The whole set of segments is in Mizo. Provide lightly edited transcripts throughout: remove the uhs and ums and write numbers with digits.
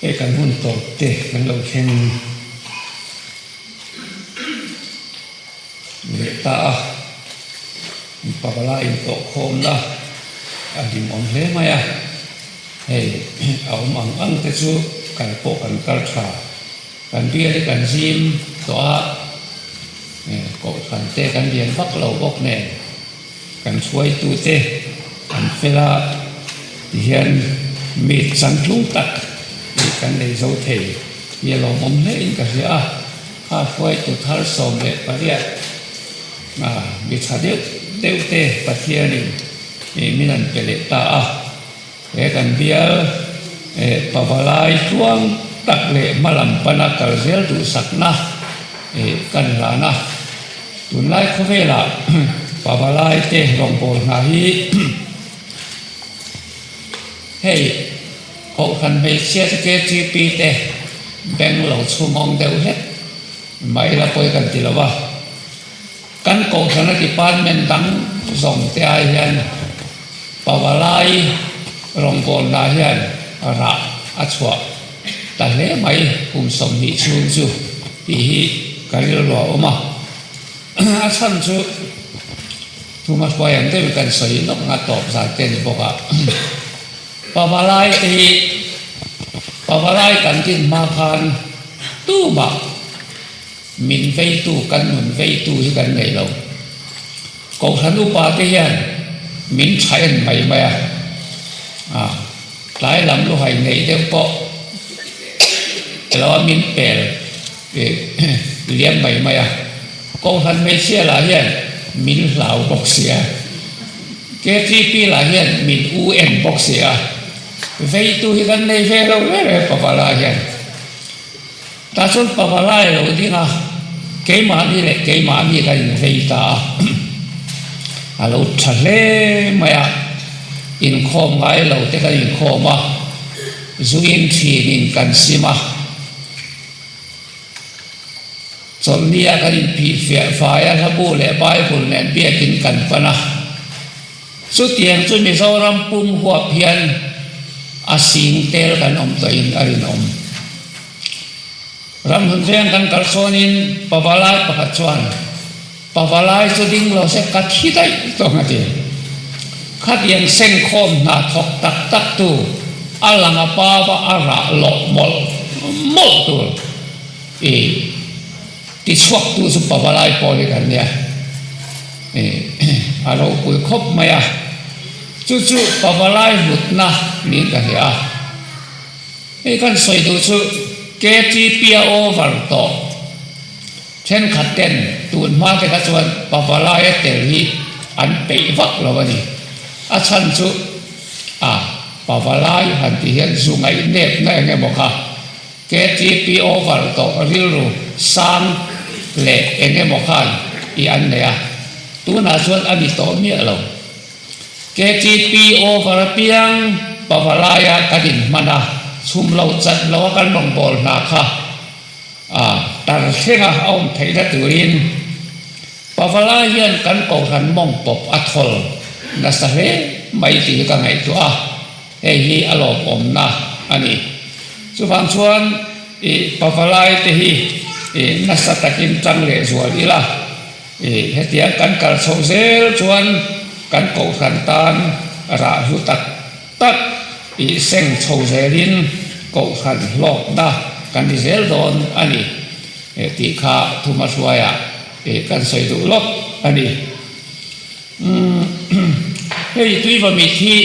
Hei kan hun tawp te kan lo thleng leh ta a, mipa pala intawh khawmna a hlimawm hle mai a, hei a awm ang ang te chu kal pawh kan kal tha, kan bial hi kan zim tawh a, kohhran te kan lian vak lo bawk nen. Kan hruaitute an fel a tihian mi chantlung tak tih kan nei zo thei hi a lawmawm hle in ka hria a, kha hruaitu thar 18 mi tha deuh deuh te Pathianin min an pe leh ta a, he kan bial pavalai tluang tak leh hmalam pana kal zel duhsakna kan hlan a. Tunlai khawvelah pavalai te rawngbâwl hna hi hei Kohhran hmeichhia te KTP te beng lo chhumawng deuh hlek mai la pawi kan ti lo va, kan Kohhrana department dang zawng te ai hian pavalai rawngbâwl hna hian rah a chhuah ta hle mai kum 20 chhung chu tih hi ka rilru a awm a, a chhan chu thuma hruai ang deuhin kan sawi lawk ang a tawp zan te ni bawk a, pavalai te hi pavalai kan din hma khan tumah min veitu kan nun veitu hi kan nei lo, Kohhran upa te hian min tha en mai mai a, tlai lam luhai neih deuh pawh elo a min pel liam mai mai a, Kohhran hmeichhia lah hian min hlau bawk si a, KTP lah hian min u en bawk si a, veitu hi kan nei ve lo reng reng pavala hian. Tah chuan pavalai lo ding a, keimahni leh keimahni ka invei ta a, a lo tha hle mai a, inkhawm ngai lo te kan inkhawm a, zuin thinin kan sim a, chawlhnia kan inphih fiah fai a, hlabu leh Bible nen biakin kan pan a, chutiang chu Mizoram pum huap hian a sing tel kan awm tawhin a rinawm. Ramhlun veng kan kal sawnin pavalai pakhat chuan, Pavalai chu ding lo se ka thi daih tawng a ti. Khatiang sengkhawm hna thawk tak tak tu a lang a pa va a rah lawh mawlh mawlh tur i tichhuak tu chu pavalai pawl hi kan nia. I a ropui khawp mai a. Chu chu pavalai hlutna niin ka hria a. Hei kan sawi duh chu KTP a over tawh. Thenkhat ten tun hma te kha chuan pavalai a tel hi an peih vak lo a ni. A chhan chu a pavalai han tih hian zu ngaihnepna eng emaw kha KTP over tawh rilru sang leh eng emaw khan i an nei a. Tunah chuan a ni tawh miah lo. KTP over apiang pavalaia kan inhman a, chhum lo chat lo a kan rawngbâwl hna kha a tar thleng a, a awm theihna turin pavalai hian kan kohhran mawng pawp a thawl nasa hle mai tih hi ka ngaihtuah a, hei hi a lawmawmna a ni. Chuvang chuan ih pavalai te hi ih nasa takin tang leh zual ila. Ih, hetiang kan kal chhoh zel chuan kan kohhran tan rah hlu tak tak ih seng chho zelin kohhran hlawkna kan ni zel dawn a ni tih kha thuma hruaiah ih kan sawi duh lawk a ni. Umm, hei Tuivamit hi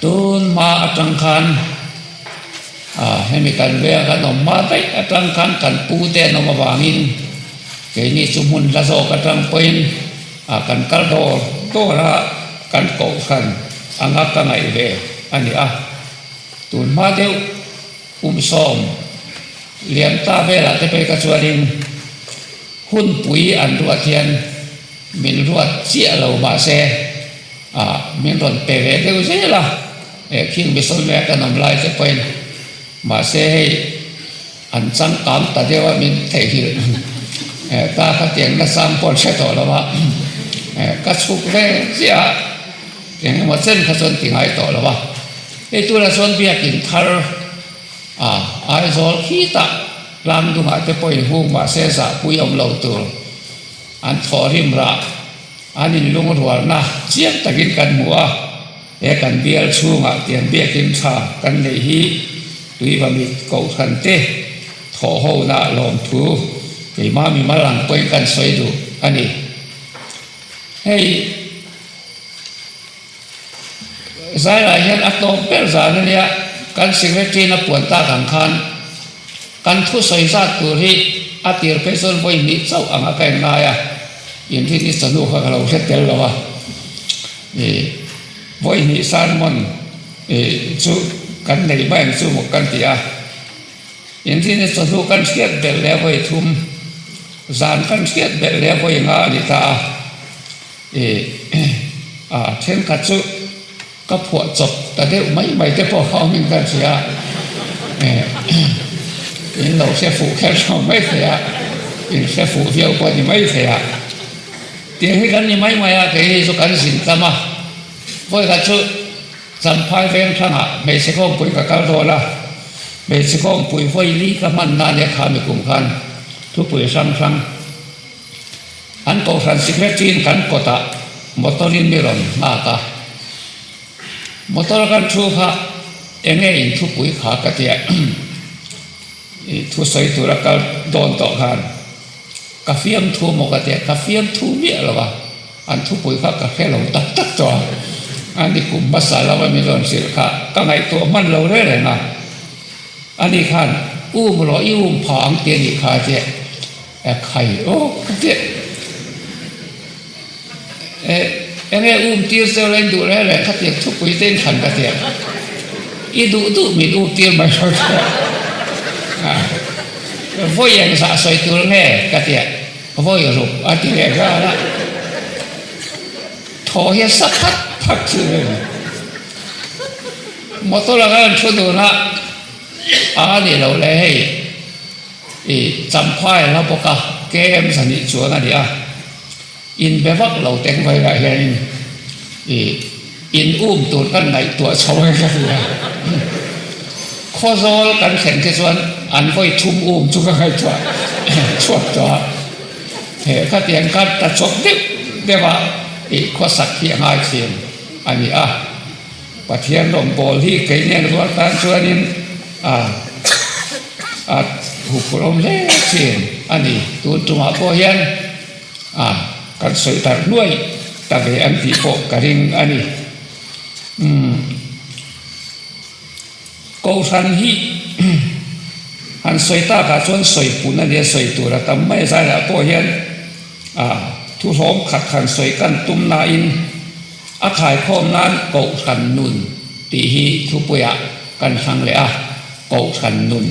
tun hma atang khan ah hemi kan veng kan awm hma daih atang khan kan pu te an awm avangin keini chu hmun hla zawk atang pawhin ah kan kal dawr dawr a kan kohhran anga ka ngaih ve a ni a, tun hma deuh kum 10 lian ta velah te phei kha chuanin hunpui an ruat hian min ruat chiah lo mahse. Ah, min rawn pe ve deuh zel a, eh khing misual mek an awm lai te pawhin mahse hei an changkang ta deuh a min theihnghilh eh ta khatiang nasang pawh an hre tawh lo a, eh ka chhuk ve chiah a, eng emaw chen kha chuan ti ngai tawh lo a, hei tunah chuan biakin thar. A, Aizawl khitah tlangdungah te pawhin hung mahse zahpui awm lo tur an thawhrim rah an inlungrualna chiang takin kan hmu a, he kan bial chhungah tiang biakin tha kan neih hi Tuivamit Kohhran te thawhhona lawmthu keimah mimal ang pawhin kan sawi duh a ni. Hei. Zaiah hian a tawp ber zan a nia, kan secretary-in a puan tak ang khan kan thusawi zat tur hi a tir phei chuan vawi hnih chauh ang a ka en ngai a, inrin i chawhnu kha ka lo hre tel lo a, ih vawi hnih sermon ih chu kan nei mai ang chu maw kan ti a, inrin i chawhnu kan hriat belh leh vawi thum zan kan hriat belh leh vawi nga a ni ta a. Ih a thenkhat chu ka phuah chawp ta deuh mai mai te pawh a awmin ka hria eh in lo hre fuh kher tho mai thei a, in hre fuh viau pawh a ni mai thei a, tiang hi kan ni mai mai a keini chu kan zin tam a, vawikhat chu Champhai veng thlangah hmeichhe khawmpui ka kal dawn a, hmeichhe khawmpui vawi li ka hman nan e kha mi kum khan thupui hrang hrang. An kohhran secretary-in kan kawtah motor-in mi rawn nghak a, motor kan thu kha enge in thupui kha ka tia i thusawi tura kal dawn tawh khan ka fiamthu maw ka tia, ka fiamthu miah lo a, an thupui kha ka hre lo tak tak tawh a, a ni kum hmasa lova min rawn hrilh kha ka ngaihtuah hman lo reng reng a, ani khan um rawh i um pha ang tih a nih kha a tia. A khai awk chiah. E, enge um tir cheu la in duh reng reng kha tiang thupui te in thlan ka tiang. I duh duh min um tir mai lo chiah. A, vawi eng zah sawi tur nge ka tiah, vawi ruk a ti leh nghal a. Thaw hi a sa phat phat thin a ni. Motor anga an thu dun a, a ni lo le hei. I Champhai a la bawk a, KM zahnih chuan a ni a, inbe vak lo teng vairah hianin i in um tur kan ngaihtuah chho ang ka ti a. Khawzawl kan thlen te chuan an vawi thum um chu ka ngaihtuah chhuak tawh a, he khatiang khan ta chawp deuh deuh a i khawsak hi a ngai thin a ni a. Pathian rawngbâwl hi kei nen rual tân chuanin a a huphurhawm hle thin a ni. Tun tumah pawh hian a kan sawi darh nuai ta ve ang tih pawh ka ring a ni. Umm Kohhran hi han sawi takah chuan sawi pun a nia sawi tur a tam mai a zaiah pawh hian a thuhlawm khat han sawi kan tum nain A khaikhawm nan Kohhran Nun tih hi thupuiah kan hlang leh a, Kohhran Nun.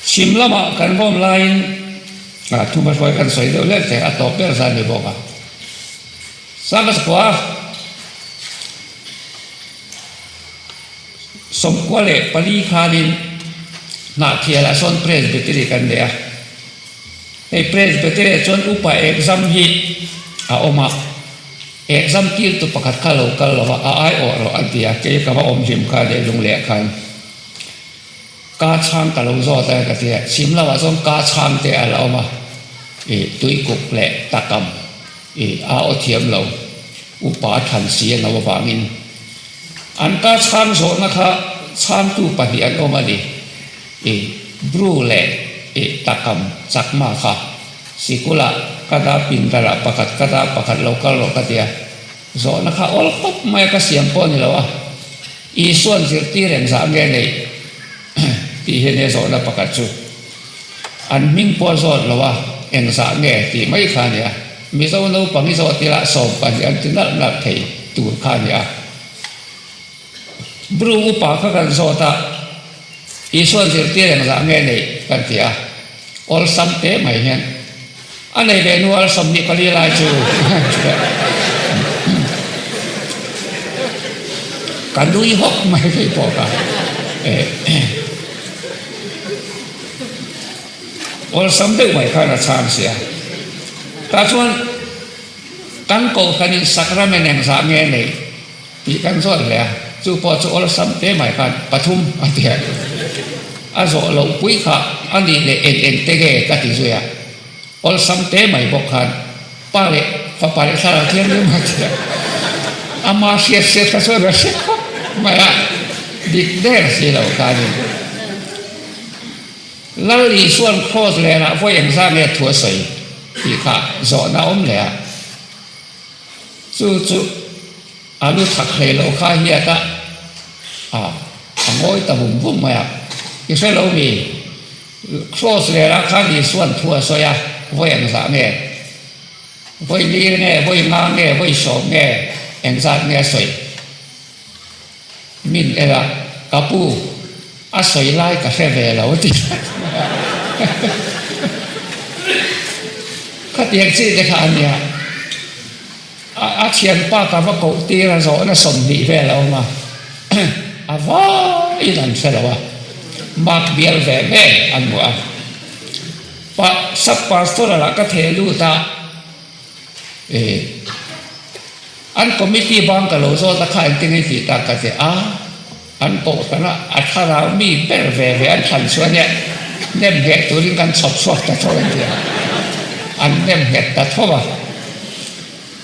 Chhim lamah kan vawm laiin thuhmahruai kan sawi deuh lek thei, a tawp ber zan ni bawk a. Sangha khua 94 khanin Hnahthialah sawn Presbytery kan nei a. Hei Presbytery ah chuan upa exam hi a awm a. Exam tirtu pakhat kha lo kal lo a, a aiawh rawh a ti a, kei ka va awm hlim kha leh lung leh khan ka chhang ka lo zawt a ka ti a, chhim lamah chuan ka chhang te a la awm a, ih tuikuk leh takam ih a aw thiam lo upa than si an lo avangin an ka chhang zawhna kha chhangtu pahnih an awm a ni, ih Bru leh ih takam chakma kha. Sikulah ka dah pindarah pakhat ka dah pakhat lo kal rawh ka ti a, zawhna kha awl khawp mai a ka siam pawh a ni lo a, Isua'n zirtir engzah nge neih tih hi ania zawhna pakhat chu. An hming pawh a zawt lo a, engzah nge tih mai kha a ni a, Mizo naupang i zawt ila 12 an ti nalh nalh thei tur kha a ni a. Bru upa kha kan zawt a, Isua'n zirtir engzah nge neih kan ti a, awlsam teh mai hian a nei ve hnu a 24 lai chu ka nui hawk mai thei pawh ka awlsam deuh mai khan a chhang si a. Tah chuan kan kohhranin sakramen engzah nge neih tih kan zawt hle a. Chu pawh chu awlsam te mai khan pathum a ti a. A zawh loh pui kha a nih leh eng eng te nge ka ti zui a. Awlsam te mai bawk khan pa leh fapa leh thlarau thianghlim a ti a. Ama hriat hriat kha chuan a hre khawp mai a, dik der si lo khanin. Lal Isua'n kraws lenah vawi engzah nge thu a sawi tih kha zawhna a awm leh a. Chu chu a lu thak hlei lo kha hiat a, a a ngawi ta vum vum mai a. I hre lo mi? Kraws lenah khan Isua'n thu a sawi a, vawi engzah nge? Vawi lir nge, vawi nga nge, vawi sawm nge, engzat nge a sawi? Min en a, Ka pu, a sawi lai ka hre ve lo ti tlat mai a. Khatiang chi te kha a nia. A thianpa ka va koh tir a zawhna 20 vel a awm a, a vaiin an hre lo a, mark bial ve ve an hmu a. Pa, sub pastor ah lah ka theh lut a. An committee bang ka lo zawt a kha engtin nge tih tak ka ti a, an kohhran a a thlarau mi ber ve ve an thlan chuan e nem ngheh turin kan chhawp chhuak ta tho an ti a, an nem nghet ta tho a.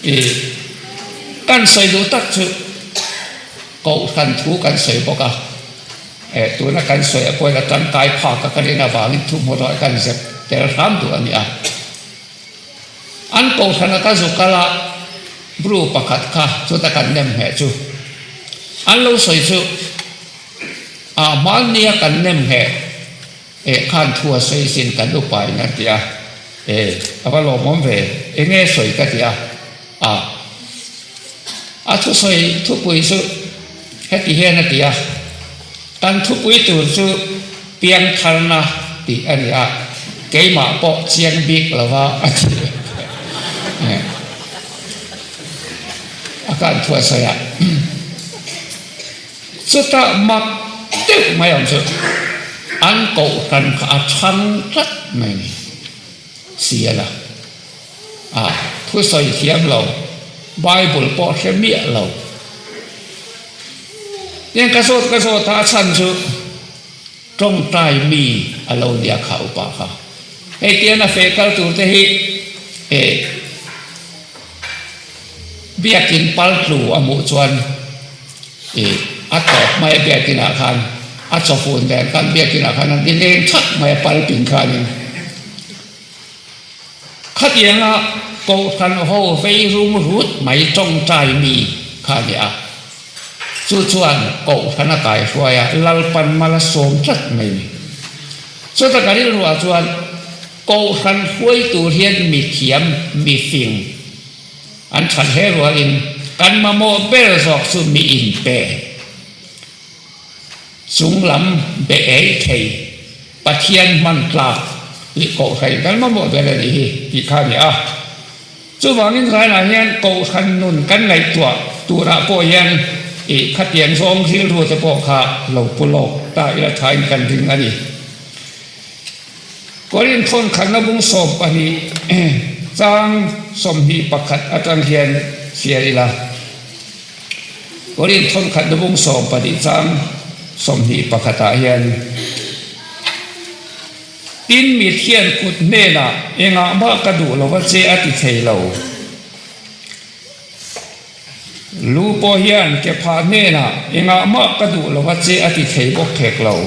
I kan sawi duh tak chu kohhran thu kan sawi bawk a, tuna kan sawi a pawhin a tangkai phak a ka rin avangin thuhmawh erawh kan zep tel hram duh a ni a. An kohhran a ka zu kal a, bru pakhat kha chuta kan nem ngheh chu an lo sawi chu a hmannia kan nem ngheh eh khan thu a sawi sin kan upa in an ti a, eh a va lawmawm ve enge sawi ka ti a, a a thusawi thupui chu heti hian a ti a, kan thupui tur chu Piangtharna tih a ni a, keimah pawh chiang bik lova a ti a kan thu a sawi a. Chutah mak deuh mai ang chu an kohhran kha a chhang tlat mai a ni si a la. A thusawi thiam lo, Bible pawh hre miah lo. Tiang ka zawt ka zawt a, a chhan chu tawngtai mi a lo nia kha upa kha. Hei tian a feh kal tur te hi eh biakin pal tlu a hmuh chuan eh a tawp mai a biakin ah khan a chawfun nen khan biakin ah khan an inleng thak mai a pal pin khanin. Khatianga Kohhran ho vei rum rut mai tawngtai mi kha a ni a, chu chuan Kohhran a kaihruai a, Lalpan mal a sawm tlat mai ni. Chuta ka rilruah chuan Kohhran hruai tur hian mi thiam, mi fing an that hle rualin kan mamawh ber zawk chu mi inpe. Chung lam be ei thei Pathian hman tlak tih Kohhran kan mamawh ber a nih hi tih kha a ni a. Chuvangin Zainah hian Kohhran nun kan ngaihtuah turah pawh hian ih khatiang zawng rilru te pawh kha lo pu lawk ta ila thain kan ring a ni. Korinth thawn khatna bung 12 chang 21 atang hian hria ila. Korinth thawn khatna bung 12 chang 21 ah hian, Tin, mit hian kut hnenah engah mah ka duh lo va che a ti thei lo. Lu pawh hian ke phah hnenah engah mah ka duh lo va che a ti thei bawk khek lo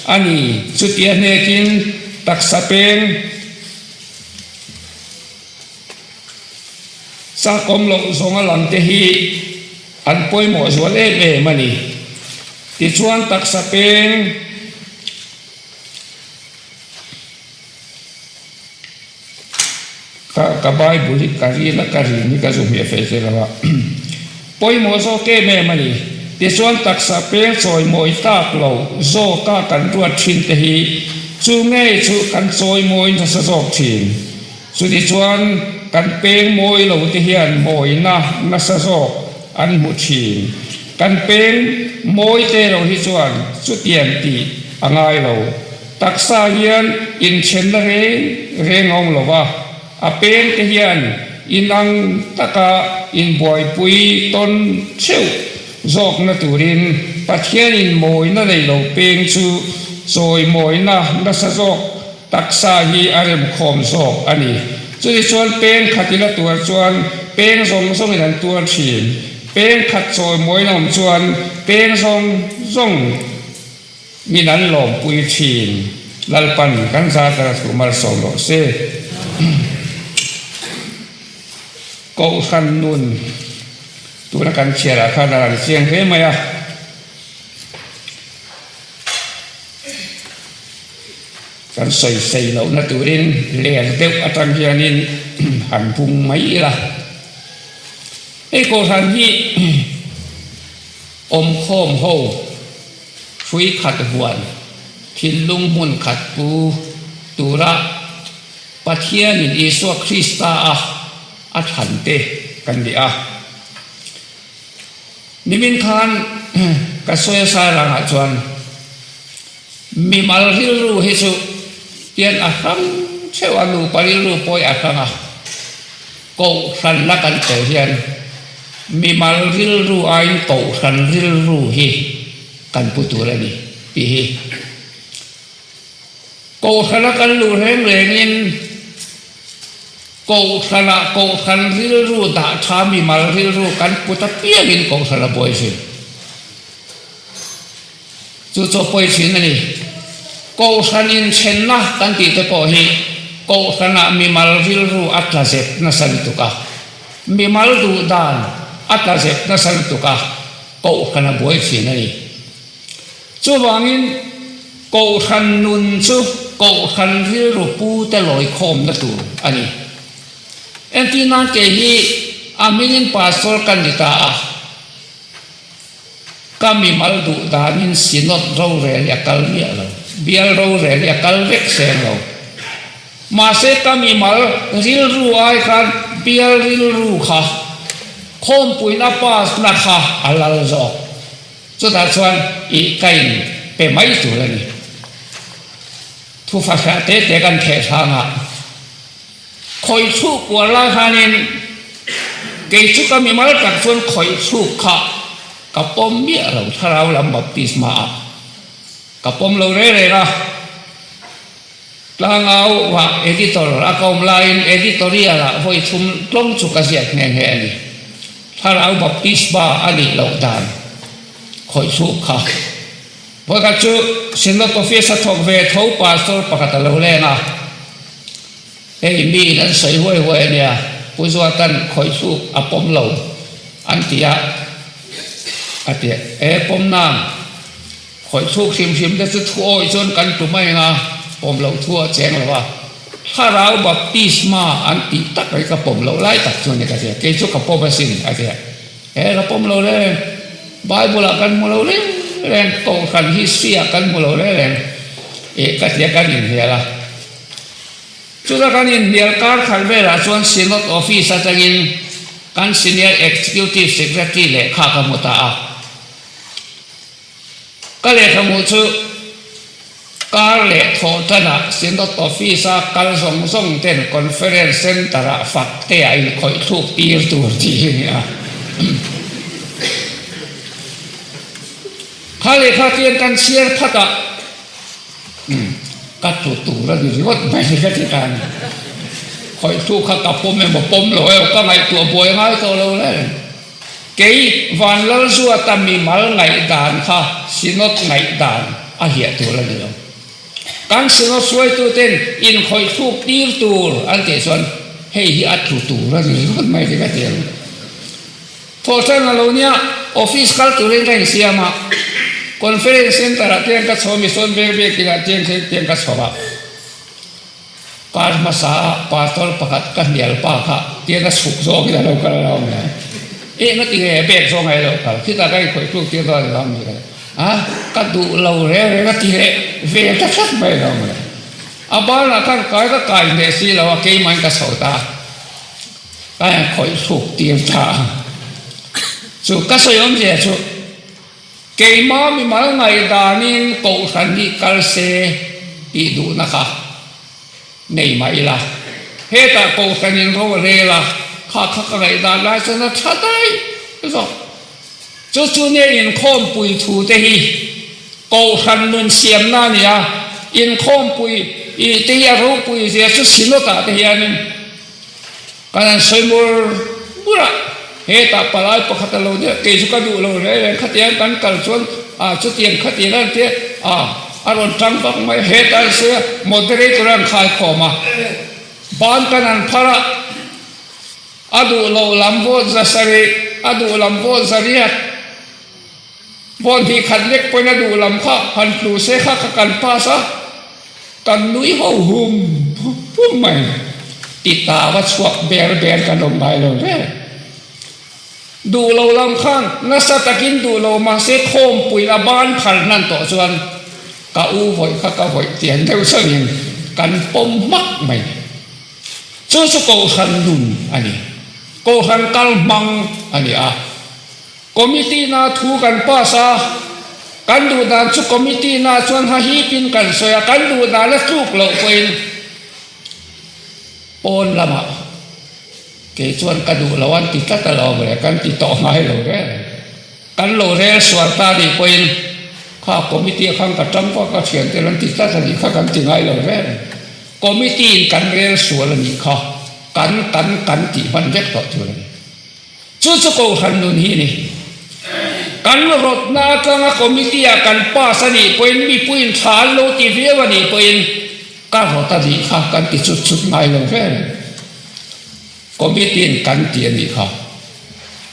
a ni. Chutia hnekin taksa peng chakawm loh zawnga lang te hi an pawimawh zual em em a ni. Tichuan taksa peng. Ka ka Bible hi ka ril a ka rin hi ka zu hmiah fei che lo a. Pawimawh zawk em em a ni. Tichuan taksa peng chawimawi tak lo zawka kan ruat thin te hi chu ngei chu kan chawimawi nasa zawk thin. Chutichuan kan peng mawi lo te hian mawina nasa zawk an hmu thin. Kan peng mawi te lo hi chuan chutiang tih a ngai lo. Taksa hian inthenna reng reng a awm lo va, a peng te hian inang taka inbuaipui tawn theuh. zawkna turin Pathianin mawina nei lo peng chu chawimawina nasa zawk taksa hi a remkhawm zawk a ni. Chutichuan peng khatin a tuar chuan peng zawng zawngin an tuar thin. Peng khat chawimawina awm chuan peng zawng zawng min an lawmpui thin. Lalpan kan zar zar thu malsawm rawh se. Kohhran nun tuna kan chhiarah khan a rawn chiang hle mai a. Kan sawi sei lohna turin ler deuh atang hianin han bung mai ila. Hei Kohhran hi awmkhawm ho hrui khat huan thinlung hmun khat pu tura Pathianin Isua Krista a a thlan te kan ni a. Nimin khan ka sawi a sairangah chuan mimal rilru hi chu tian a hrang theuh a, nupa rilru pawh hi a hrang a, kohhran la kan tel hian mimal rilru aiin kohhran rilru hi kan pu tur a ni tih hi. Kohhrana kan luh reng rengin Kohhranah Kohhran rilru dah tha mimal rilru kan put apiangin Kohhran a buai thin. Chu chu a pawi thin a ni. Kohhran inthenna kan tih te pawh hi Kohhranah mimal rilru a tla zep nasa lutuk a, mimal duh dan a tla zep nasa lutuk a, Kohhran a buai thin a ni. Chuvangin, Kohhran nun chu Kohhran rilru pute lawikhawmna tur a ni. Entir nan kei hi a hmingin Pastor ka ni ta a, ka mimal duh danin Synod rorel hi a kal miah lo, bial rorel hi a kal vek seng lo. Mahse ka mimal rilru ai khan bial rilru kha khawmpuina pass na kha a lal zawk. Chutah chuan ih ka in pe mai tur a ni. Thufa hriah te te kan theh hrang a, khawih chhuk kual lai khanin kei chu ka mimal tak chuan khawih chhuk kha ka pawm miah lo, thlarau lam baptisma ah ka pawm lo reng reng a. Tlangau ah editor a ka awm laiin editorial ah vawi thum tlawng chu ka ziak nghe nghe a ni. Thlarau baptisma a nih loh dan khawih chhuk kha. Vawikhat chu Synod Office a thawk ve tho pastor pakhat a lo leng a, Hei miin an sawi huai huai a nia, Pu Zuatan khawih chhuk a pawm lo an ti a, a ti a, E pawm nang. Khawih thluk hrim hrim te chu thu awih chuan kan tum a enga pawm loh thu a cheng lo a, Thlarau baptisma an tih tak hi ka pawm loh lai tak chu a ni ka tia, kei chu ka pawm asin a tia, he ka pawm lo reng reng, Bible ah kan hmu lo reng reng, Kohhran history ah kan hmu lo reng reng eh ka tia kan inhnial a. Chutah kan inhnial kar khat velah chuan Synod Office atangin kan Senior Executive Secretary lehkha ka hmu ta a. Ka lehkha hmuh chu kar leh thawh tanah Synod Office-a kal zawng zawng ten Conference Centre-ah fak te a inkhawih thluk tir tur tih hi a ni a. Kha lehkha tian kan chhiar phat a, ka tlu tur a ni ringawt mai ka ti ta a ni. Khawih thluk kha ka pawm emaw pawm lo emaw ka ngaihtuah buai ngai tawh lo reng. Kei Vanlalzuata mimal ngaihdan kha Synod ngaihdan a hliah tur a ni lo. Kan Synod hruaituten inkhawih thluk tir tur an tih chuan hei hi a tlu tur a ni ringawt mai tih ka ti ang. Thawhṭan a lo nia, office kal turin ka insiam a, conference centre ah tiang ka chho a, Mission Veng biakin ah tiang tiang ka chho a. Kar hmasa ah pastor pakhat ka hnial pa kha tiang a chhuk zawngin a lo kal lo mai a, eh nga ti nge bag zawng ai lo kal, khitah ka inkhawih tluk tir dawn a ni lo mai a, ka duh lo reng reng a ti leh ve ta tlat mai lo mai. A banah khan kai ka kai hneh si lo a, keimahin ka chho ta a, ka inkhawih thluk tir ta a, chu ka sawi awmzia chu. Keimah mimal ngaihdanin Kohhran hi kal se tih duhna kha nei mah ila, hetah Kohhranin ro a rel a, kha kha ka ngaihdan lai chuan a tha daih zawk. Chu chu nia inkhawmpui thu te hi Kohhran nun siamna a ni a, inkhawmpui ih te hi a ropui zia chu Synod ah te hianin kan han sawi mur mur a, hetah palai pakhat a lo nia, kei chu ka duh lo reng reng, khatiang kan kal chuan ah chutiang khatiang a tia ah a rawn tang vak mai, hetah an sawi a, moderator an khaikhawm a, ban kan han phar a. A duh loh lam vote 700, a duh lam vote 800, vote hnih khat lek pawhin a duh lam kha han tlu se kha kha kan pass a, kan nui ho hum hum mai. Ti ta va chhuak ber ber kan awm ngai lo ve. Duh lo lam khan nasa takin duh lo mahse khawmpui a ban phal hnan tawh chuan ka u vawih kha ka vawih tiang deuh chauhin kan pawm hmak mai. Chu chu Kohhran nun a ni. Kohhran kal hmang a ni a. Committee na thu kan pass a, kan duh dan chu committee na chuan hahipin kan sawi a, kan duh dan a tluk loh pawhin pawn lamah kei chuan ka duh lo an ti tlat alawm le, kan ti tawh ngai lo reng. Kan lo rel sual ta nih pawhin kha committee khan ka tang vak a, thiante an ti tlat a nih kha kan ti ngai lo reng. Committee in kan rel sual a nih kha kan kan kan tih hman vek tawh tur a ni. Chu chu Kohhran nun hi a ni. Kan rawtna atanga committee ah kan pass a nih pawhin mipuiin tha an lo ti viau a nih pawhin ka rawt a nih kha kan ti chut chut ngai lo reng. Committee in kan ti a nih kha.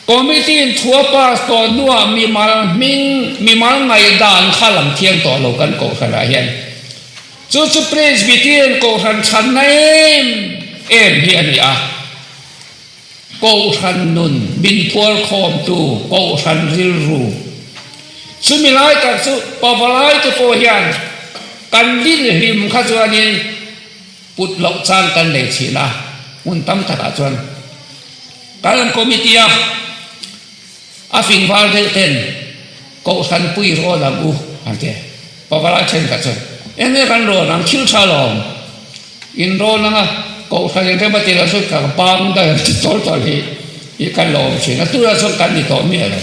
Committee in thu a pass tawh hnuah mimal hming, mimal ngaihdan kha lang thiang tawh lo kan Kohhran ah hian. Chu chu Presbyterian Kohhran chhanna em em hi a ni a. Kohhran nun min phuar khawmtu Kohhran rilru. Chumi lai tak chu pavalai te pawh hian kan dinhlim kha chuanin put loh chang kan nei thin a, hmun tam takah chuan kan committee a a fing val deuh ten Kohhran pui rawn ang u an ti. Pavalai thenkhat chuan eng nge kan rawn ang thil tha lawm in rawn ang a, Kohhran in rem a ti lo chu ka bang daih ang ti tawl tawl hi i kan lo awm thin a, tunah chuan kan ni tawh miah lo.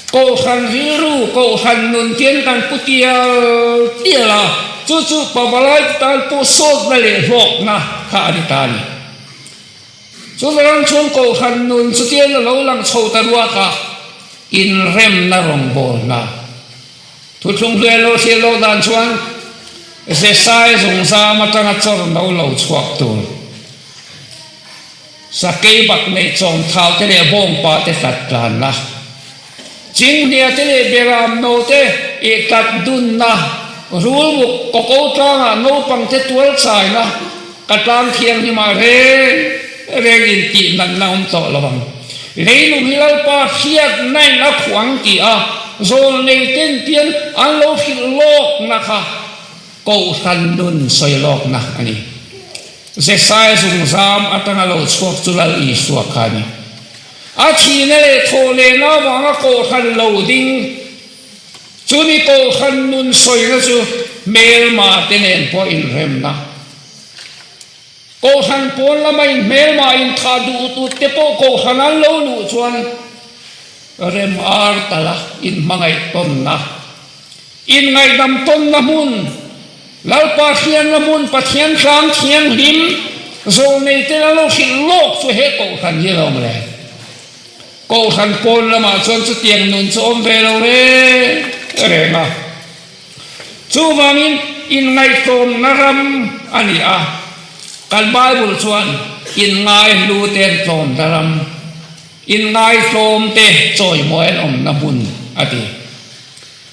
Kohhran rilru, Kohhran nun tian kan pu tial tial a, chu chu pavalai te tan pawh sawtna leh hlawkna kha a ni ta a ni. Chuvang chuan Kohhran nun chutiang a lo lang chho ta ruak a, inremna rawngbawlna thuthlung hluai lo thlir loh dan chuan Jesai zungzam atanga chawr no lo chhuak tur Sakei bak neih chawmthau te leh bawngpa te tlat tlanna, Chinghnia te leh Beram no te ih tlat dunna, Rulmuk kawko tlangah naupang te tual chaina, ka tlang thianghlimah reng reng in tih natna awm tawh lo ang. Leilung hi Lalpa hriatnain a khuang tih a, zawlnei ten pian an lo hrilh lawkna kha Kohhran nun sawi lawkna a ni. Jesai zungzam atanga lo chhuak chu Lal Isua kha a ni. A thihna leh thawhlehna avanga Kohhran lo ding chu ni Kohhran nun sawina chu hmelma te nen pawh inremna. Kohhran pawn lama in hmelma inthah duh tut te pawh Kohhran an lo luh chuan rem ar tala inhmangaih tawnna. Inngaihdam tawnna hmun, Lalpa hrianna hmun, Pathian tlang thianghlim, zawlnei te lalo hrilh lawk chu he Kohhran hi a lo awm le. Kohhran pawn lamah chuan chutiang nun chu awm ve lo reng reng a. Chuvangin inngaihtlawmna ram a ni a, kan Bible chuan inngaihlu te an tlawmna ram, inngaihtlawm te chawimawi an awmna hmun a ti.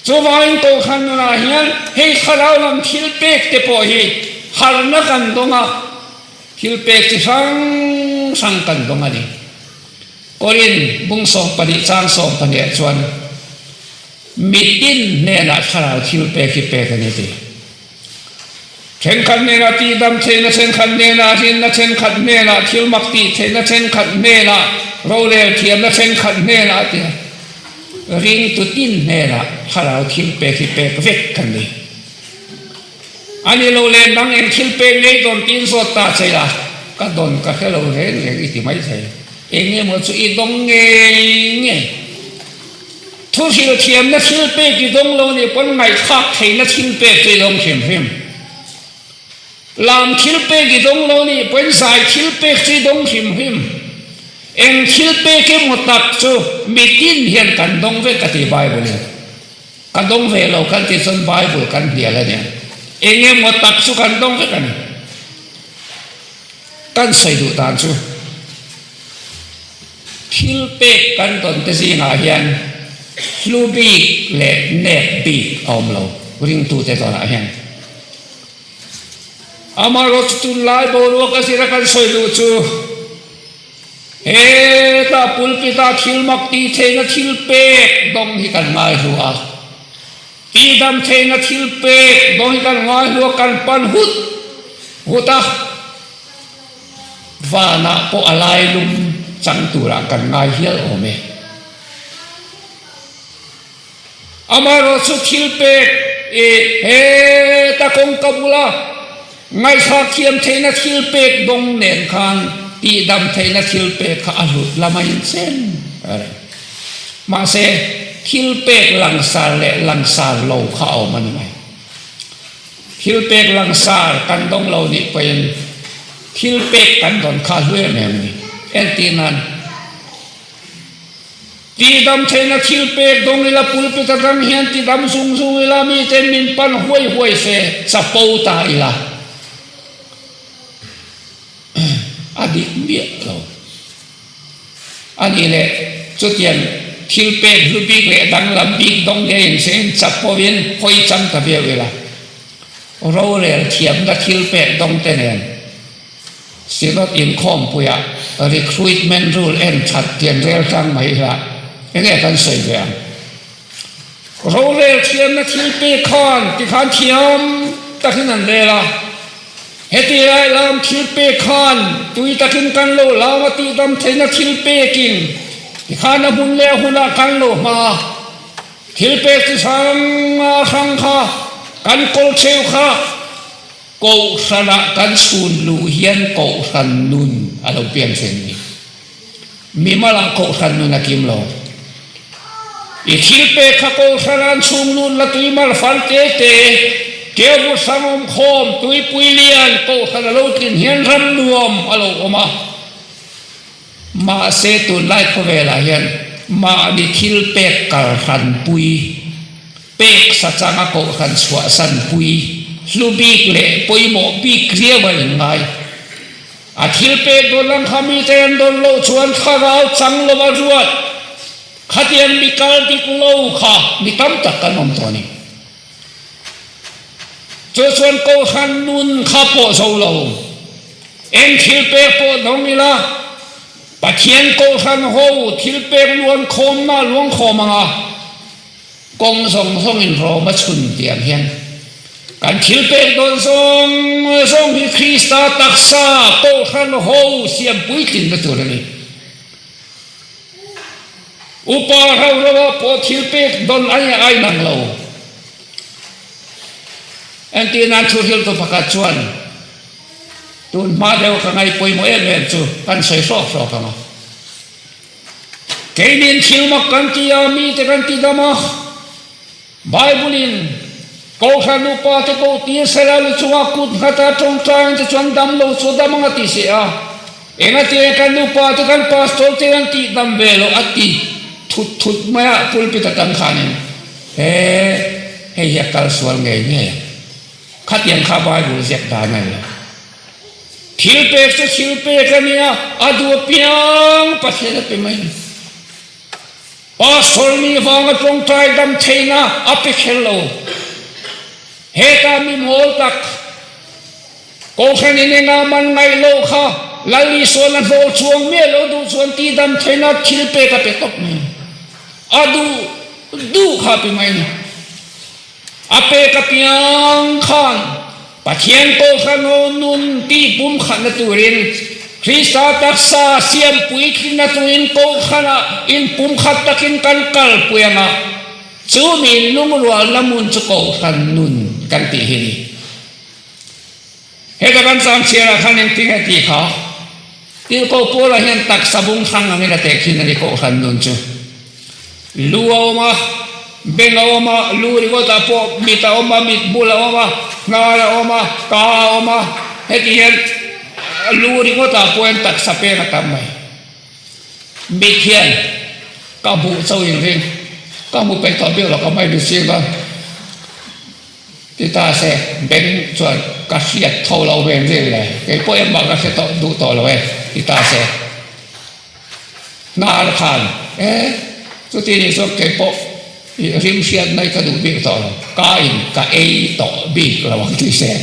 Chuvangin Kohhran nunah hian hei thlarau lam thil pek te pawh hi harhna kan dawng a, thil pek chi hrang hrang kan dawng a ni. Korin bung 12 chang 12 ah chuan mitin hnenah thlarau thil pek hi pek a ni ti. Thenkhat hnenah tihdam theihna, thenkhat hnenah rinna, thenkhat hnenah thil mak tih theihna, thenkhat hnenah rorel thiamna, thenkhat hnenah tia ringtu tin hnenah thlarau thil pek hi pek vek kan ni. A ni lo leh nang eng thil pek ngei dawn tiin zawt ta che la, ka dawn ka hre lo reng reng i ti mai thei. Eng emaw chu i dawng ngei ngei. Thuhrilh thiamna thil pek i dawng lo nih pawn ngaihthlak theihna thil pek chu i dawng hrim hrim. Lam thil pek i dawng lo nih pawn zai thil pek chu i dawng hrim hrim. Eng thil pek emaw tak chu mitin hian kan dawng vek a ti Bible in. Ka dawng ve lo kan tih chuan Bible kan hnial a nia. Eng emaw tak chu kan dawng vek a ni. Kan sawi duh dan chu thil pek kan dawn te zingah hian hlu bik leh nep bik a awm lo ringtute dawnah hian. Amaherawhchu tunlai boruak a zira kan sawi duh chu hetah pulpit-ah thil mak tih theihna thil pek dawng hi kan ngaihlu a, tihdam theihna thil pek dawng hi kan ngaihlu a, kan pan hut hut a, vanah pawh a lailum chang turah kan ngai hial awm e. Amaherawhchu thil pek i heta kawngka bula ngaihthlak thiam theihna thil pek dawng nen khan tihdam theihna thil pek kha a hlut lam a inchen reng. Mahse, thil pek langsar leh langsar lo kha a awm a ni mai. Thil pek langsar kan dawng lo nih pawhin thil pek kan dawn kha a hlu em em a ni. Entirnan. Tihdam theihna thil pek dawng ila pulpit atang hian tidam zung zung ila miten min pan huai huai se chapo ta ila a dik miah lo a nih leh chutiang thil pek hlu bik leh danglam bik dawng nge in se in chapo in hawi chang ta viau ila rorel thiamna thil pek dawng te nen Synod inkhawmpuiah recruitment rule en that tian rel tlang mai ila enge kan sawi ve ang. Rorel thiamna thil pek khan tikhan thiam takin an rel a, heti lai lam thil pek khan tui takin kan lo lam a tihdam theihna thil pekin tikhan a hmun leh a hunah kan lo hmang a, thil pek chi hrang hrang kha kan kawl theuh kha. Kohhranah kan chhun luh hian kohhran nun a lo piang thin a ni. Mimalah kohhran nun a kim lo. I thil pek kha kohhran an chhung lut la tui mal fal te te, keu hrang awm khawm, tuipui lian kohhran a lo tlin hian ram nuam a lo awm a. Mahse tunlai khawvelah hian mahni thil pek kalhran pui, pek sa changa kohhran chhuahsan pui, hlu bik leh pawimawh bik riau a inngai. A thil pek dawn ang kha mite an dawn loh chuan thlarau chang lova ruat khatiang mi kal dik lo kha mi tam tak kan awm tawh a ni. Chu chuan kohhran nun kha pawh zo lo. Eng thil pek pawh dawng ila, Pathian kohhran ho thil pek luan khawmna a luang khawm ang a, kawng zawng zawngin rawm a chhun tih ang hian kan thil pek dawn zawng zawng hi Krista taksa kohhran ho siam puitlinna tur a ni. Upa rau rau ah pawh thil pek dawn a ni ai nang lo. Entir nan thu hriltu pakhat chuan tun hma deuh ka ngaih pawimawh em em chu kan sawi hrawk hrawk ang a. Keinin thil mak kan ti a, mite kan ti dam a, Bible-in Kohhran upate koh tir sela lu chunga kut nghata tawngtaiin te chuan dam lo chu dam ang a ti si a. Engati kan upate kan pastor te an tih dam ve loh a ti thut thut mai a pulpit atang khanin he hei hi a kal sual ngei ngei ang. Khatiang kha Bible ziak dan a ni lo. Thil pek chu thil pek a nia, a duh apiang Pathian a pe mai a ni. Pastor nih vanga tawngtai dam theihna a pe kher lo. Heta mi mawl tak Kohhran in enga man ngaih loh kha Lal Isuan a hlawh chuang miah lo duh chuan tih dam theihna thil pek a pe tawp mai. A duh duh kha a pe mai a ni. A pek apiang khan Pathian Kohhran aw nun tih pumkhatna turin Krista taksa siam puitlinna turin Kohhranah inpumkhat takin kan kalpui ang a, chu mi lungrualna hmun chu Kohhran nun kan tih hi a ni. Heta kan chang chhiarah khan engtin nge tih kha Tirhkoh Paula hian taksa bung hrang angin a tehkhin a ni Kohhran nun chu. Lu a awm a, beng a awm a, lu ringawtah pawh mit a awm a, mit bul a awm a, hnar a awm a, ka a awm a, heti hian lu ringawtah pawh hian taksa peng a tam mai. Mit hian ka hmuh chauh inring, ka hmu peih tawh bik lo ka hmai mihring a. Ti ta se, beng chuan ka hriat tho lo ve vel le, kei pawh engmah ka hre tawh duh tawh lo e, ti ta se. Hnar khan, E, chuti nih chuan kei pawh i rim hriat mai ka duh bik tawh lo, ka in ka ei tawh bik lo ang ti se.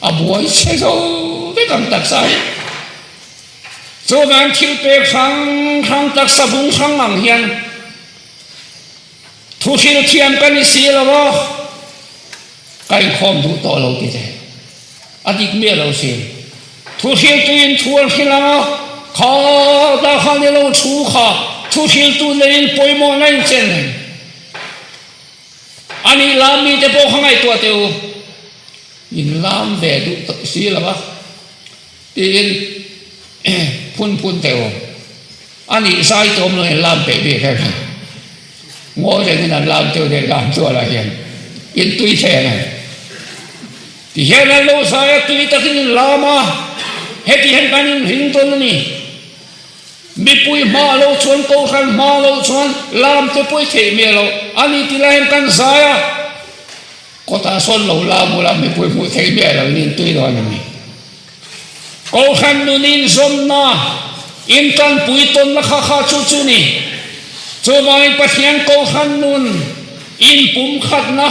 A buai chhe zo vek ang taksa hi. Chuvang thil pek hrang hrang taksa bung hrang ang hian, Thu hril thiam ka ni si lo a, ka inkhawm duh tawh lo ti teh. A dik miah lo sin. Thu hriltuin thu an hrilh ang a, kha dah kha ni lo thu kha thu hriltu neiin pawimawhna in chen reng. A nih lam mite pawh kha ngaihtuah teh u. In lam ve duh tawh si lo a. Tiin phun phun teh u. A nih zai tawm lo in lam peih bik em hi. Ngawi rengin an lam teuh leh lam tualah hian in tui thleng ang. Ti hian an lo zai a, tui takin in lam a, heti hian kan inring dawn a ni. Mipui hma lo chuan, kohhran hma lo chuan lam te pawh i theih miah lo. A ni ti lai hian kan zai a, kawtah sawn lo lam ula mipui hmuh theih miah lo in in tui dawn a ni. Kohhran nun inzawmna, intanpui tawnna kha kha chu chu ni. Chuvangin Pathian kohhran nun inpumkhatna,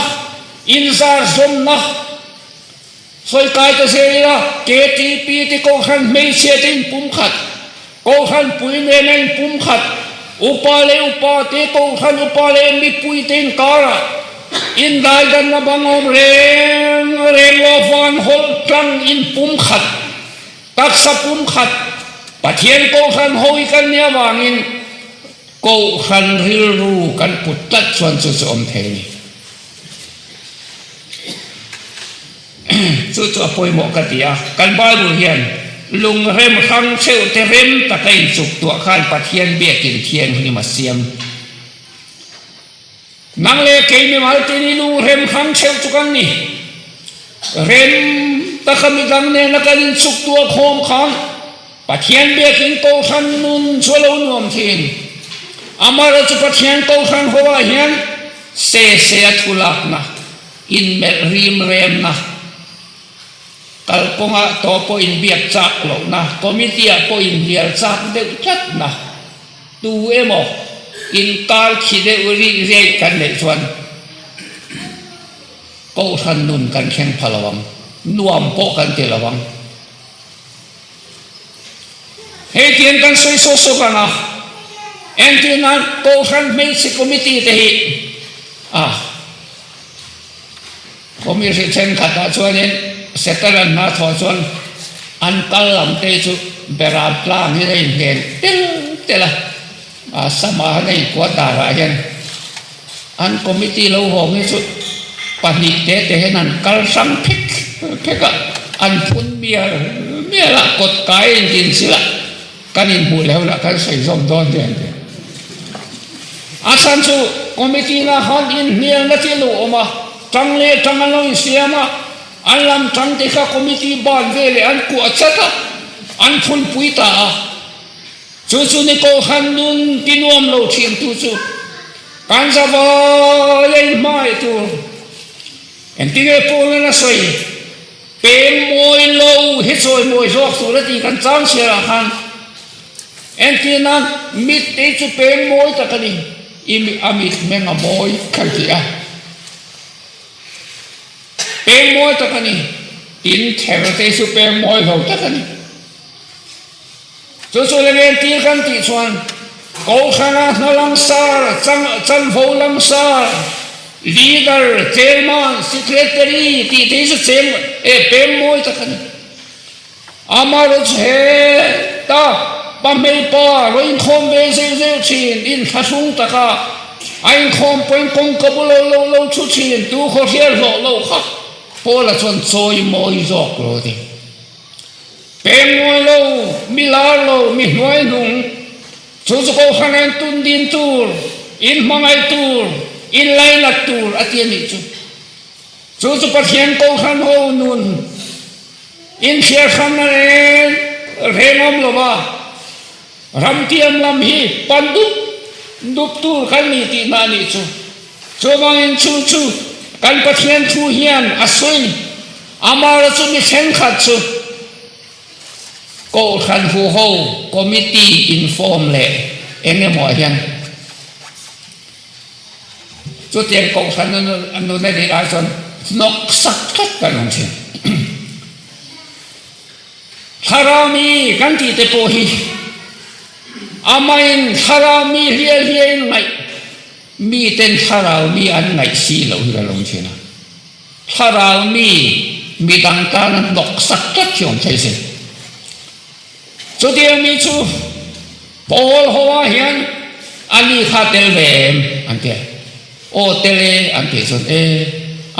inzarzawmna sawi kai ta zel ila, KTP te kohhran hmeichhia te inpumkhat, kohhran pui nena inpumkhat, upa leh upa te, kohhran upa leh mipui te inkarah indaidanna bang awm reng reng lo van hawlh tlang inpumkhat, taksa pumkhat, Pathian kohhran ho hi kan nia vangin kohhran rilru kan put tlat chuan chu chu awm thei a ni. Chu chu a pawimawh ka ti a, kan Bible hian lungrem hrang theuh te rem taka inchuk tuah khan Pathian biakin thianghlim a siam. Nang leh kei mimal te ni lungrem hrang theuh chu kan ni. Rem taka midang nena kan inchuk tuah khawm khan Pathian biakin Kohhran nun chu a lo nuam thin. Amaherawhchu Pathian Kohhran hoah hian se se a thu lakna, inmelh rim remna, kalkawngah tawh pawh inbiak chak lohna, committee-ah pawh inhnial chak deuh tlatna, tu emaw inkar khi deuh rih rei kan neih chuan Kohhran nun kan thleng pha lo ang, nuam pawh kan ti lo ang. Hei tiang kan sawi sawk sawk ang a, entir nan Kohhran Hmeichhe Committee te hi a Committee thenkhatah chuanin Setaran hna thawh chuan an kal lam te chu Beram tlang hi a inhnen tel tel a, a sama han a inkuah darah hian an committee lo hawng hi chu pahnih te te hian an kal hrang phek phek a, an phun mial mial a, kawt kai a intin chilh a, kan inhmuh leh hunah kan sawi zawm dawn nia an ti. A chhan chu committee na khan inhnialna thil a awm a, tang leh tang an lo insiam a, an lam tang te kha committee ban veleh an kuah chat a, an phunpui ta a. Chu chu ni Kohhran nun ti nuam lo thiantu chu kan zavai a inhmai tur. Engtinge Paul-a'n a sawi? Pem mawi lo hi chawi mawi zawk tur a ti kan chang chhiarah khan. Entir nan mit te chu pem mawi tak a ni, i a mit meng a mawi kan ti a. Pem mawi tak a ni, in ther te chu pem mawi lo tak a ni. Chu chu leng tir kan tih chuan Kohhrana hna langsar, chanvo langsar, leader, chairman, secretary tih te hi chu cheng e pem mawi tak a ni. Amaherawhchu chu heta pa hmei pa rawn inkhawm ve zeuh zeuh thin, inthlahrung taka a inkhawm pawhin kawngka bul lo lo thu thin, tu khaw hriat hlawh lo kha Paula chuan chawi mawi zawk lo a ti. Peng ngawi lo, mi lar lo, mi hnuai hnung, chu chu Kohhran en tun din tur. Inhmangaih tur, inlainat tur a ti a nih chu. Chu chu Pathian Kohhran ho nun inhriat hranna reng reng awm lo va, ramtiam lam hi pan dup dup tur kan ni tihna a nih chu. Chuvangin chu chu kan Pathian thu hian a sawi, Amara chu mi thenkhat chu Kohhran huho committee inform leh eng emaw ah hian Chutiang kohhran a nun a nih lai chuan hnawk sak tlat kan awm thin. Thlarau mi kan tih te pawh hi amahin thlarau mi hliah hliahin ngaih miten thlarau mi an ngaih si loh hi kan awm thin a. Thlarau mi midang tana hnawk sak tlat hi awm thei sin. Chutiang mi chu Paul ho ah hian a ni kha tel ve em? an ti a. Aw tel e an tih chuan e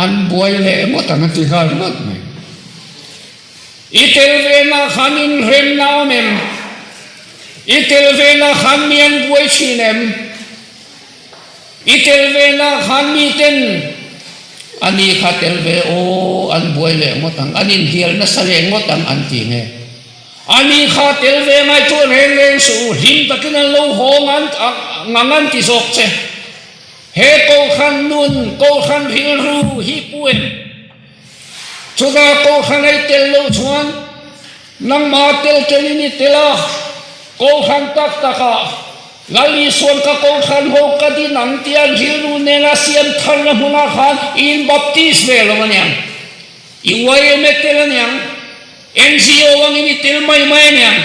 an buai leh ngawt ang an ti nghal ringawt mai. I tel ve na khan inremna awm em? I tel ve na khan mi an buai thin em? I tel ve na khan miten a ni kha tel ve aw an buai leh ngawt ang, an inhnial nasa leh ngawt ang an ti nge? A ni kha tel ve ngai chu reng reng suh u, hlim takin an lo haw ngang an ti zawk che. He Kohhran nun, Kohhran rilru hi pu em? Chutah Kohhran ei tel loh chuan nangmah tel telin i tel a, Kohhran tak takah Lal Isuan ka Kohhran ho ka din ang tia an rilru nena siam tharna hmunah khan i inbaptis ve lo aniang. I yma tel aniang, NGO angin i tel mai mai aniang.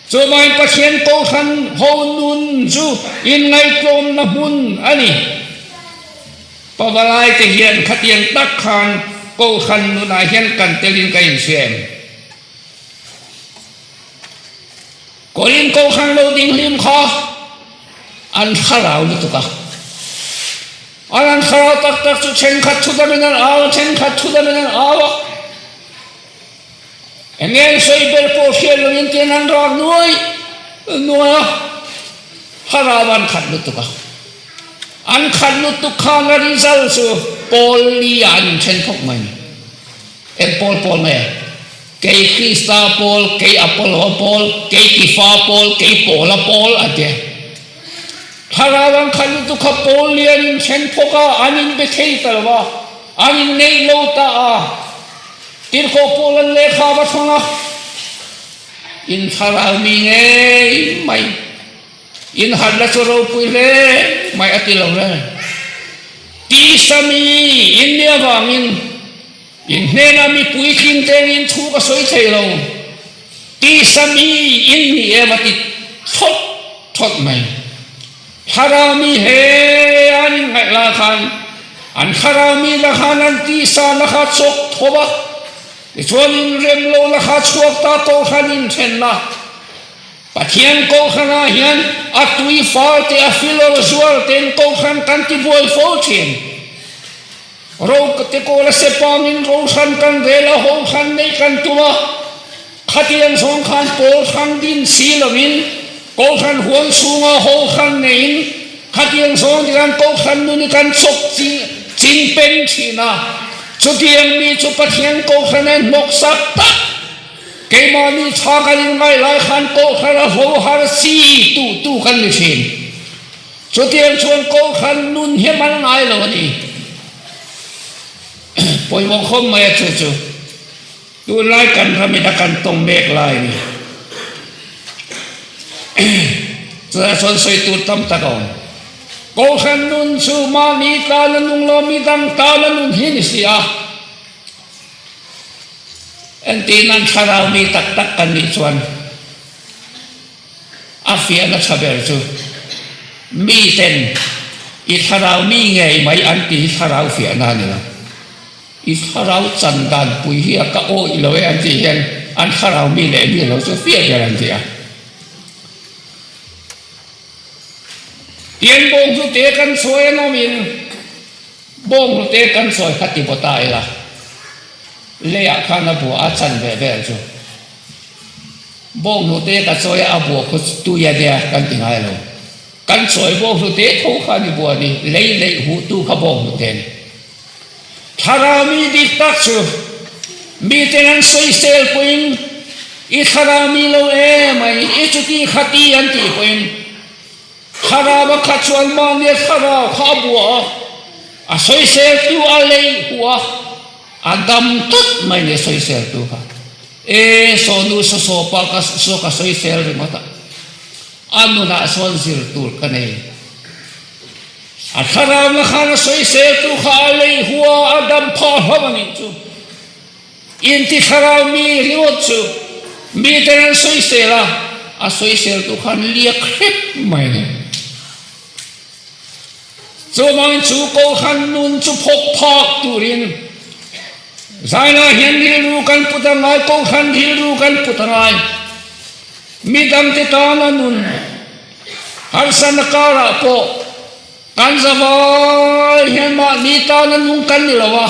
Chuvangin Pathian Kohhran ho nun chu inngaihtlawmna hmun a ni. Pavalai te hian khatiang tak khan Kohhran nunah hian kan telin ka inhria em? Korin Kohhran lo ding hlim kha an thlarau lutuk a. An an thlarau tak tak chu thenkhat thudamin an au a, thenkhat thudamin an au a. Enge an sawi ber pawh hriat loin tian an rak nuai nuai a. Thlarau an khat lutuk a. An khat lutuk khan a result chu pawl li ah an inthen khawp mai ni. Eng pawl pawl nge? Kei Krista pawl, kei Apollo pawl, kei Kifa pawl, kei Paula pawl a ti a. Thlarau an khat lutuk kha pawl li an inthen phawk a, an inbe thei ta lo va, an inneih lo ta a. Tirhkoh pawl an lehkha va thlawng a, In thlarau mi ngei mai, in harhna chu ropui hle mai a ti lo le. Tisa mi in nih avangin In hnenah mipui tling tengin thu ka sawi thei lo, tisa mi in ni em a ti thawt thawt mai. Thlarau mi he an inngaih lai khan an thlarau mi la khan an tisa la kha chawk thawp a, tichuan inrem lo la kha chhuak ta kohhran inthenna Pathian kohhranah hian a tui fal te a filawr zual ten kohhran kan ti buai fo thin. Ro te kawl a sepangin ro hran kan rel a, ho hran neih kan tum a, khatiang zawng khan pawl hrang din si lovin Kohhran huang chhunga ho hran neiin khatiang zawng te khan Kohhran nun hi kan chawk ching pen thin a, chutiang mi chu Pathian Kohhran a hnawksak tak keimahni tha kan inngai lai khan Kohhran a ho har si tu tu kan ni thin. Chutiang chuan Kohhran nun hi man ngai lo a ni. Pawimawh khawp mai a chu chu tunlai kan ramin a kan tawng mek lai a ni. Chutah chuan sawi tur tam tak a awm. Kohhran nun chu mahni tana nung lo midang tana nun hi ni si a. Entirnan thlarau mi tak tak kan nih chuan A fiahna tha ber chu miten i thlarau mi ngei mai an ti hi thlarau fiahna a ni lo. I thlarau chan dan pui hi a ka awih lo e an tih hian an thlarau mi leh mi lo chu fiah ber an ti a. Tian bawnghnute kan sawi an awmin bawnghnute kan sawi kha ti baw ta ila leiah khan a bua a chan ve vel chu. Bawnghnute ka chawi a, a buak khu tui a nia kan ti ngai lo. Kan chawi bawnghnute tho kha ni buan i lei neih huhtu kha bawnghnute a ni. Thlarau mi dik tak chu miten an sawisel pawhin i thlarau mi lo emai, i chuti khati an tih pawhin thlarau a khat chuan mahnia thlarau kha a bua a, a sawiseltu a lei huh a, a dam tlat mai ni a sawiseltu kha. E sawnu saw saw pa ka saw ka sawisel ringawt a, a nunah sawn zir tur ka nei. A thlarauna khan a sawiseltu kha a lei hua a dam phah hlauh a nih chu. Inti thlarau mi ringawt chu miten an sawisel a, a sawiseltu khan liak hrep mai a ni. Chuvangin chu Kohhran nun chu phawk phak turin zainah hian rilru kan put a ngai, Kohhran rilru kan put a ngai. Midangte tana nun harsana karah pawh kan zavai hian mahni tana nung kan ni lo a,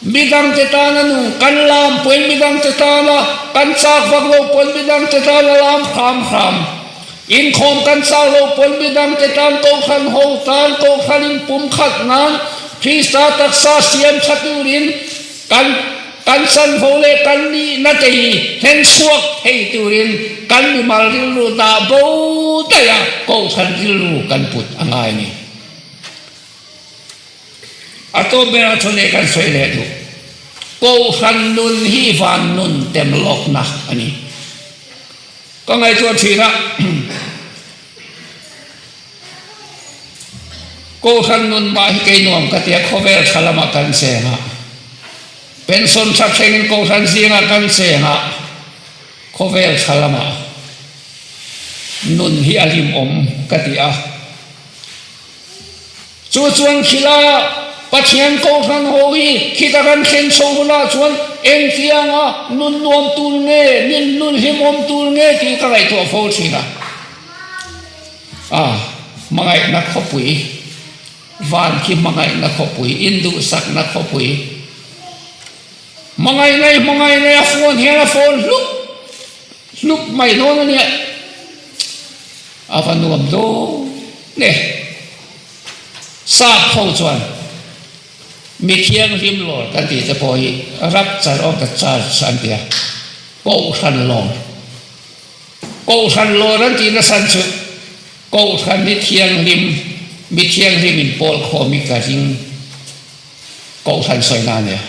midangte tana nung kan lam pawhin midangte tana kan chak vak lo pawhin midangte tana lam hram hram, inkhawm kan chak lo pawhin midangte tan Kohhran ho tan Kohhran inpumkhat nan Krista taksa siam tha turin kan Kan chanvo leh kan nihna te hi hlen chhuak thei turin kan mimal rilru dah bo daih a, kohhran rilru kan put a ngai a ni. A tawp berah chuan leh kan sawi leh duh. Kohhran nun hi van nun tem lawkna a ni. Ka ngaihtuah thin a. Kohhran nun mah hi kei nuam ka tia khawvel tha lamah kan cheng a, pension tha thlengin kohhran zingah kan cheng a, khawvel tha lamah nun hi a hlimawm ka ti a. Chu chuan khila Pathian kohhran ho hi khita kan thlen chho hunah chuan engtianga nun nuam tur nge, nun hlimawm tur nge tih ka ngaihtuah fo thin a. A, hmangaihna khawpui, van khi hmangaihna khawpui, induhsakna khawpui. Hmangaihna i hmangaihna i a phone hian a phone hlup hlup mai dawn a nia. A va nuam dawn e. Sap ho chuan mi thianghlim lawr kan tih te pawh hi rapture of the church an ti a, kohhran lawr. Kohhran lawr an tih nasa chu Kohhran hi thianghlim, mi thianghlim in pawl khawm hi ka ring Kohhran sawina a nia.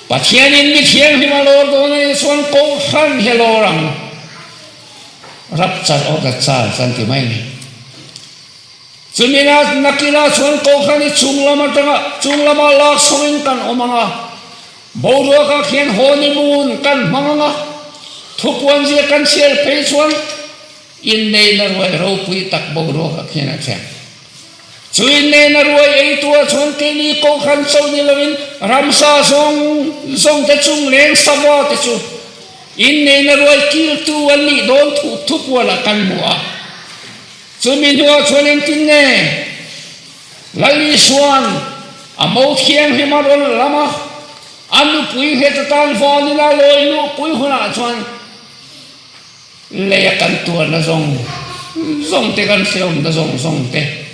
Pathianin mi thianghlim a lawr dawn a nih chuan Kohhran hi a lawr ang. Rapture of the church an ti mai a ni. Chumi nakina chuan Kohhran hi chung lam atanga chung lama lak chhoin kan awm ang a. Boruakah khian honeymoon kan hmang ang a, thupuan zia kan chhiar phei chuan inneihna ruai ropui tak boruakah khian a thleng. Chu inneihna ruai eituah chuan keini Kohhran chauh ni loin ramsa zawng zawng te chung leng sava te chu inneihna ruai kiltu an nih dawn thu thupuanah kan hmu a. Chumi hnuah chuan engtin nge? Lal Isua'n a mo thianghlim a rawn lam a, a nupui nghet atan vanin a lawi luhpui hunah chuan lei a kan tuarna zawng zawng te, kan hrehawmna zawng zawng te,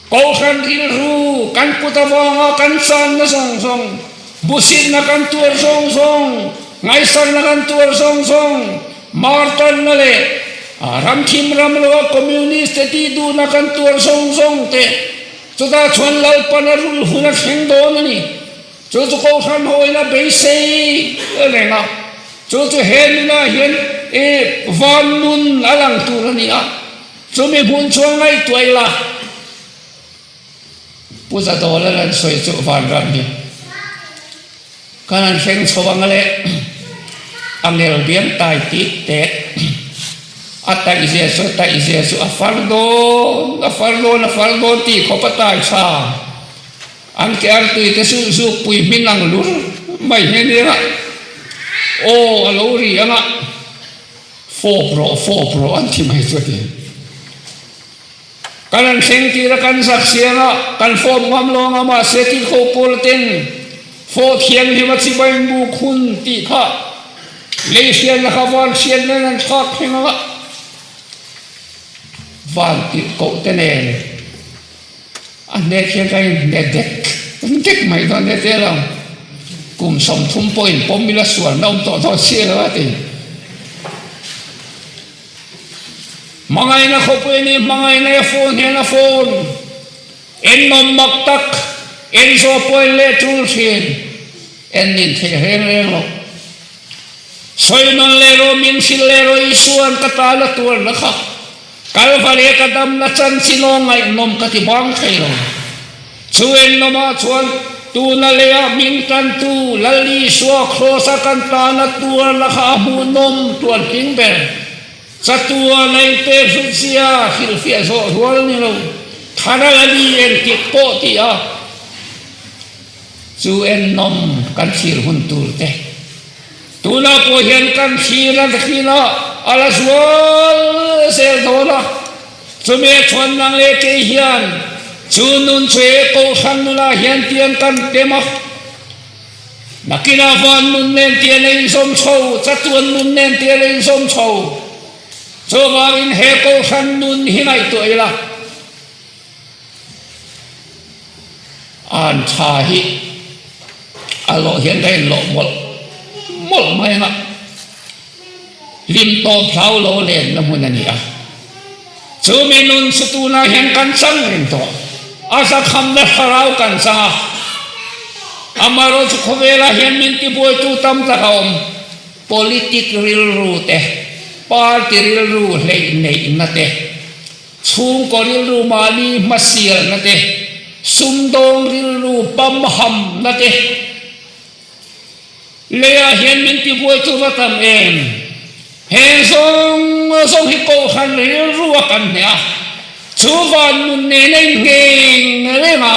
Kohhran rilru kan kut avanga kan channa zawng zawng, busitna kan tuar zawng zawng, ngaihsakna kan tuar zawng zawng, Martanna leh ramthim ram loa Communist te tih duhna kan tuar zawng zawng te chutah chuan Lalpan a rulh hun a thleng dawn a ni. Chu chu Kohhran hawina beisei reng a, chu chu he nunah hian i van nun a lang tur a ni a, chumi hmun chuan ngaihtuah ila. Pu Zadawla lan sawi chu vanram hi kan han thleng chho ang le, a ngel biang tai tih tek a taih zia chu a taih zia chu a far dawn a far dawn a far dawn tih khawp a tai tha an ke artui te chu zukpui hmin ang lur mai hi a nia aw a lo ri ang a fawp rawh fawp rawh an ti mai chu a ti. Kan an thleng tir a, kan zak siang a, kan fawp ngam lo ang a, mahse Tirhkoh Paula ten fawh thianghlim a chibai buk hun tih kha lei hriatna kha van hriatna in an thlak thleng ang a. Vantirhkoh te nen a hnek hian ka inhne dek dek mai dawn nia te lo. Kum 30 pawhin pawm ila sualna awm tawh dawn si lo a ti. Hmangaihna khawpui a ni, hmangaihna a phone hian a phone. Ennawm mak tak, en zawh pawh en leh tul thin, en nin theih reng reng lo. Sawi nawn leh rawh, min hrilh leh rawh Isua'n ka tan a tuarna kha Kalvari a ka damna chanchin aw ngaihnawm ka ti bang thei lo. Chu ennawmah chuan tuna leiah min tantu Lal Isua Kraws-a kan tan a tuarna kha a hmuhnawm tuan hling ber. Chatuan a inpek hlut zia hrilhfiah zawh rual ni lo, Tharal a ni engtik pawh ti a, chu ennawm kan thlir hun tur te. Tunah pawh hian kan thlir a thlir a, a la zual zel dawn a, chumi a chhuan nang leh kei hian chu nun chu he Kohhran nunah hian tiang kan tem a. Nakinah van nun nen tian a inzawm chho, chatuan nun nen tian a inzawm chho. Chuvangin he Kohhran nun hi ngaihtuah ila, an tha hi a lawh hian ka inlawh mawlh mawlh mai ang a, hlim tawp hlau lo lenna hmun a ni a. Chumi nun chu tunah hian kan chang reng tawh. A zakhamna thlarau kan chang a. Amaherawh chu khawvelah hian min tibuaitu tam tak a awm. Politic rilru te, party rilru hleih neihna te, chhungkaw rilru mahni hmasialna te, sumdawng rilru pamhamna te, Leiah hian min tibuai chu va tam em? Heng zawng zawng hi Kohhran rilru a kan hneh a, chu van nun nen a inngeng reng a,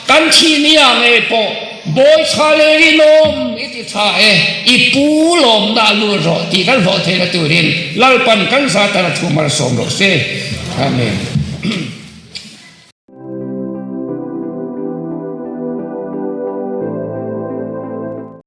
kan thi nia ngei pawh Bawichha leh rinawm i ti tha e, i pu lawmna a lut rawh tih kan hlawh theihna turin Lalpan kan zat a la thu malsawm rawh se. Amen.